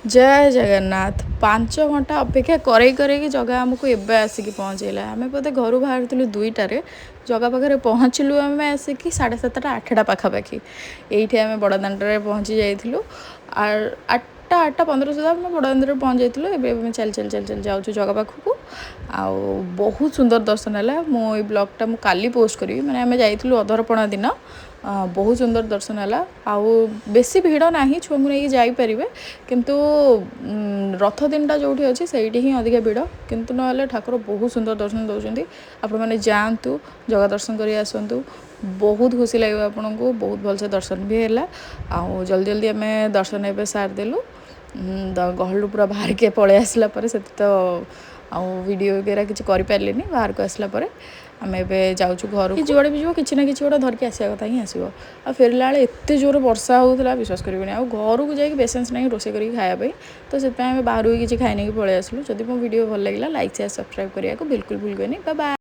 ଜୟ ଜଗନ୍ନାଥ। 5 ଘଣ୍ଟା ଅପେକ୍ଷା କରେଇ କରେଇକି ଜଗା ଆମକୁ ଏବେ ଆସିକି ପହଞ୍ଚେଇଲା। ଆମେ ବୋଧେ ଘରୁ ବାହାରିଥିଲୁ 2ଟାରେ, ଜଗା ପାଖରେ ପହଞ୍ଚିଲୁ ଆମେ ଆସିକି 7:30, 8ଟା ପାଖାପାଖି। ଏଇଠି ଆମେ ବଡ଼ଦାଣ୍ଡରେ ପହଞ୍ଚି ଯାଇଥିଲୁ। 8ଟା, 8:15 ସୁଦ୍ଧା ଆମେ ବଡ଼ଦାଣ୍ଡରେ ପହଞ୍ଚି ଯାଇଥିଲୁ। ଏବେ ଆମେ ଚାଲି ଚାଲି ଚାଲି ଚାଲି ଯାଉଛୁ ଜଗା ପାଖକୁ। ଆଉ ବହୁତ ସୁନ୍ଦର ଦର୍ଶନ ହେଲା। ମୁଁ ଏଇ ବ୍ଲଗ୍ଟା ମୁଁ କାଲି ପୋଷ୍ଟ କରିବି। ମାନେ ଆମେ ଯାଇଥିଲୁ ଅଧରପଣା ଦିନ। ବହୁତ ସୁନ୍ଦର ଦର୍ଶନ ହେଲା ଆଉ ବେଶୀ ଭିଡ଼ ନାହିଁ, ଛୁଆଙ୍କୁ ନେଇକି ଯାଇପାରିବେ। କିନ୍ତୁ ରଥ ଦିନଟା ଯେଉଁଠି ଅଛି, ସେଇଠି ହିଁ ଅଧିକା ଭିଡ଼। କିନ୍ତୁ ନହେଲେ ଠାକୁର ବହୁତ ସୁନ୍ଦର ଦର୍ଶନ ଦେଉଛନ୍ତି। ଆପଣମାନେ ଯାଆନ୍ତୁ, ଜଗା ଦର୍ଶନ କରି ଆସନ୍ତୁ, ବହୁତ ଖୁସି ଲାଗିବ ଆପଣଙ୍କୁ। ବହୁତ ଭଲସେ ଦର୍ଶନ ବି ହେଲା। ଆଉ ଜଲ୍ଦି ଜଲ୍ଦି ଆମେ ଦର୍ଶନ ଏବେ ସାରିଦେଲୁ। ଗହଳିରୁ ପୁରା ବାହାରିକି ପଳେଇ ଆସିଲା ପରେ ସେଠି ତ ଆଉ ଭିଡ଼ିଓ ବଗେରା କିଛି କରିପାରିଲିନି। ବାହାରକୁ ଆସିଲା ପରେ ଆମେ ଏବେ ଯାଉଛୁ ଘରକୁ। ଯୁଆଡ଼େ ବି ଯିବ, କିଛି ନା କିଛି ଗୋଟେ ଧରିକି ଆସିବା କଥା ହିଁ ଆସିବ। ଆଉ ଫେରିଲା ବେଳେ ଏତେ ଜୋରେ ବର୍ଷା ହେଉଥିଲା, ବିଶ୍ୱାସ କରିବେନି। ଆଉ ଘରକୁ ଯାଇକି ପେସେନ୍ସ ନାହିଁ ରୋଷେଇ କରିକି ଖାଇବା ପାଇଁ, ତ ସେଥିପାଇଁ ଆମେ ବାହାରକୁ କିଛି ଖାଇ ନେଇକି ପଳେଇ ଆସିଲୁ। ଯଦି ମୋ ଭିଡ଼ିଓ ଭଲ ଲାଗିଲା, ଲାଇକ୍, ସେୟାର, ସବସ୍କ୍ରାଇବ୍ କରିବାକୁ ବିଲକୁଲ ଭୁଲିବେନି। ବାଏ।